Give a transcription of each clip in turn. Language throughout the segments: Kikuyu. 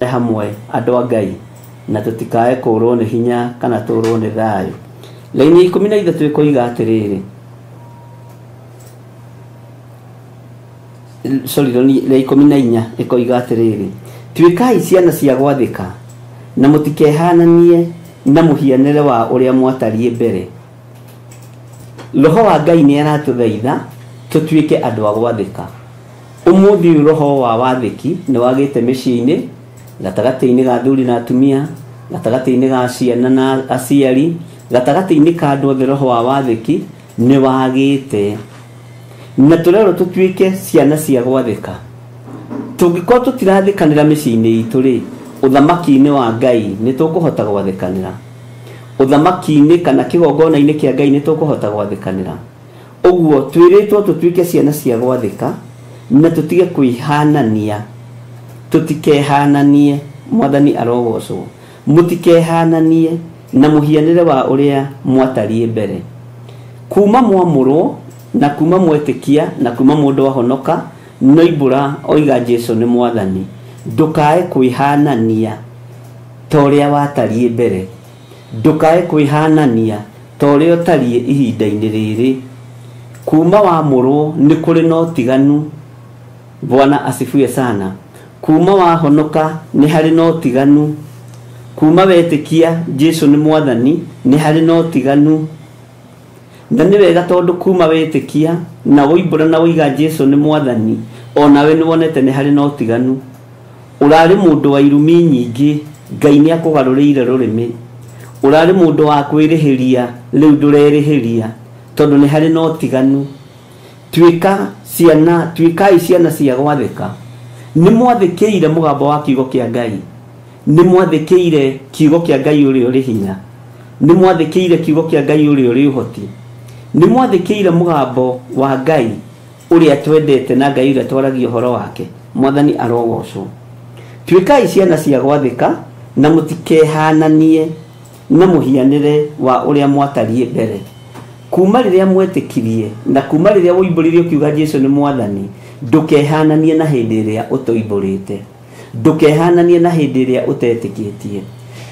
Hamwe andũ a Ngai na tũtikae kũrwo nĩ hinya kana tũrwo nĩ thayũ. Raini 13 ĩkoiga atĩrĩrĩ, sorry, raini 14 ĩkoiga atĩrĩrĩ, tuĩkai ciana cia gwathĩka na mũtikehananie na mũhianĩre wa ũrĩa mwatariĩ mbere. Roho wa Ngai nĩ aratũthaitha tũtuĩke andũ a gwathĩka. Ũmũthĩ ũyũ roho wa wathĩki nĩ wagĩte mĩciĩ-inĩ, gatagatĩ-inĩ ga athuri na atumia, gatagatĩ-inĩ ga ciana na aciari, gatagatĩ-inĩ ka andũ othe roho wa wathĩki nĩ wagĩte. Na tũrerwo tũtuĩke ciana cia gwathĩka. Tũngĩkorwo tũtirathĩkanĩra mĩciĩ-inĩ itũ rĩ, ũthamaki-inĩ wa Ngai nĩ tũkũhota gwathĩkanĩra. Ũthamaki-inĩ kana kĩgongona-inĩ kĩa Ngai nĩ tũkũhota gwathĩkanĩra. Ũguo twĩrĩtwo tũtuĩke ciana cia gwathĩka na tũtige kwĩhanania, tũtikehananie, Mwathani arogocwo, mũtikehananie na mũhianĩre wa ũrĩa mwatariĩ mbere. Kuma mwamũrwo na kuma mwetĩkia na kuma mũndũ ahonoka noimbũra oiga Jesu nĩ Mwathani, ndũkae kwĩhanania ta ũrĩa watariĩ mbere, ndũkae kwĩhanania ta ũrĩa ũtariĩ ihinda-inĩ rĩrĩ. Kuma wamũrwo nĩ kũrĩ na ũtiganu. Bwana asifiwe sana. Kuma wahonoka nĩ harĩ na ũtiganu. Kuma wetĩkia Jesu nĩ Mwathani nĩ harĩ na ũtiganu. Na nĩ wega tondũ kuma wetĩkia na woimbũra na woiga Jesu nĩ Mwathani, onawe nĩ wonete nĩ harĩ na ũtiganu. Ũrarĩ mũndũ wa irumi nyingĩ, Ngai nĩ akũgarũrĩire rũrĩmĩ. Ũrarĩ mũndũ wa kwĩrĩhĩria, rĩu ndũrerĩhĩria, tondũ nĩ harĩ na ũtiganu. Tuĩka ciana, tuĩkai ciana cia gwathĩka. Nĩ mwathĩkĩire mũgambo wa kiugo kĩa Ngai, nĩ mwathĩkĩire kiugo kĩa Ngai ũrĩa ũrĩ hinya, nĩ mwathĩkĩire kiugo kĩa Ngai ũrĩa ũrĩ ũhoti, nĩ mwathĩkĩire mũgambo wa Ngai ũrĩa twendete na Ngai ũrĩa twaragia ũhoro wake. Mwathani arogocwo. Tuĩkai ciana cia gwathĩka na mũtikehananie na mũhianĩre wa ũrĩa mwatariĩ mbere. Kuma rĩrĩa mwetĩkirie na kuma rĩrĩa woimbũrire ũkiuga Jesu nĩ Mwathani, ndũkehananie na hĩndĩ ĩrĩa ũtoimbũrĩte, ndũkehananie na hĩndĩ ĩrĩa ũtetĩkĩtie.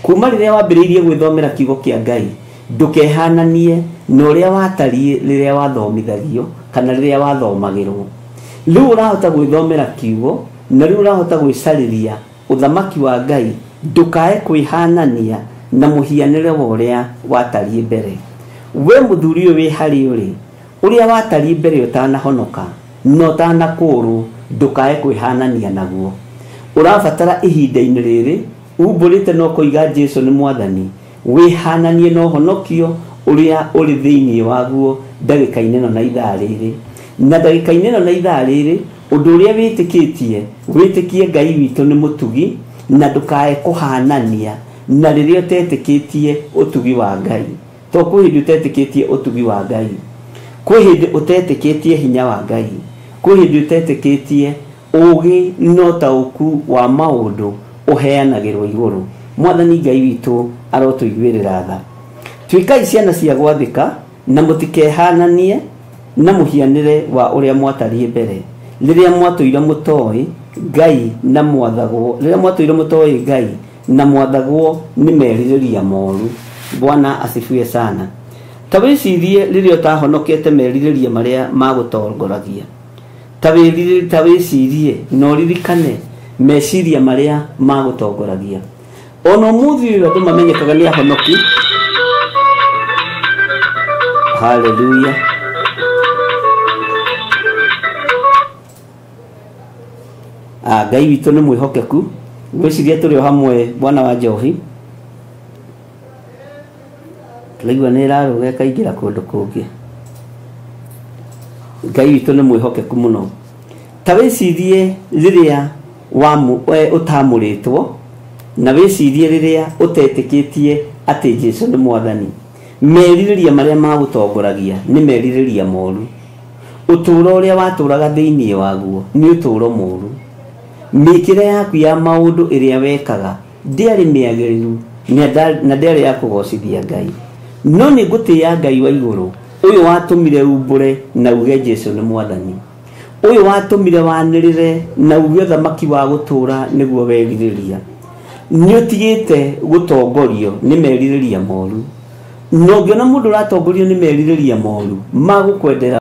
Kuma rĩrĩa wambĩrĩirie gwĩthomera kiugo kĩa Ngai, ndũkehananie na ũrĩa watariĩ rĩrĩa wathomithagio kana rĩrĩa wathomagĩrwo. Rĩu ũrahota gwĩthomera kiugo na rĩu ũrahota gwĩcarĩria ũthamaki wa Ngai, ndũkae kwĩhanania na mũhianĩre wa ũrĩa watariĩ mbere. We mũthuri ũyũ wĩ harĩ ũrĩ, ũrĩa watariĩ mbere ũtanahonoka na ũtanakũũrwo, ndũkae kwĩhanania naguo. Ũrabatara ihinda-inĩ rĩrĩ umbũrĩte na ũkoiga Jesu nĩ Mwathani, wĩhananie na ũhonokio ũrĩa ũrĩ thĩinĩ waguo ndagĩka-inĩ ĩno na ithaa rĩrĩ. Na ndagĩka-inĩ ĩno na ithaa rĩrĩ, ũndũ ũrĩa wĩtĩkĩtie, wĩtĩkie Ngai witũ nĩ mũtugi, na ndũkae kũhanania na rĩrĩa ũtetĩkĩtie ũtugi wa Ngai. To kwĩ hĩndĩ ũtetĩkĩtie ũtugi wa Ngai, kwĩ hĩndĩ ũtetĩkĩtie hinya wa Ngai, kwĩ hĩndĩ ũtetĩkĩtie ũũgĩ na ũtaũku wa maũndũ ũheanagĩrwo igũrũ. Mwathani Ngai witũ arotũiguĩrĩra tha. Tuĩkai ciana cia gwathĩka na mũtikehananie na mũhianĩre wa ũrĩa mwatariĩ mbere, rĩrĩa mwatũire mũtoĩ Ngai na mwathagwo, rĩrĩa mwatũire mũtoĩ Ngai na mwathagwo nĩ merirĩria moru. Bwana asifiwe sana. Ta wĩcirie rĩrĩa ũtahonokete merirĩria marĩa magũtongoragia. Ta wĩcirie na ũririkane meciria marĩa magũtongoragia. Ona ũmũthĩ ũyũ andũ mamenyekaga nĩ ahonoki. Haleluya. Ngai witũ nĩ mwĩhokeku. Ngwĩciria tũrĩ o hamwe bwana wa Njohi. Tũraigua nĩ ĩrarũga ĩkaingĩra kũndũ kũngĩ. Ngai witũ nĩ mwĩhokeku mũno. Ta wĩcirie rĩrĩa ũtamũrĩtwo, na wĩcirie rĩrĩa ũtetĩkĩtie atĩ Jesu nĩ Mwathani. Merirĩria marĩa magũtongoragia nĩ merirĩria moru. Ũtũũro ũrĩa watũũraga thĩinĩ waguo nĩ ũtũũro mũru. Mĩkĩre yaku ya maũndũ ĩrĩa wekaga ndĩarĩ mĩagĩrĩru na ndĩarĩ ya kũgocithia Ngai. No nĩ ngũtĩĩa Ngai wa igũrũ, ũyũ watũmire umbũre na uge Jesu nĩ Mwathani, ũyũ watũmire wanĩrĩre na uge ũthamaki wa gũtũũra nĩguo werirĩria. Nĩ ũtigĩte gũtongorio nĩ merirĩria moru, na ũngĩona mũndũ ũratongorio nĩ merirĩria moru magũkwendera.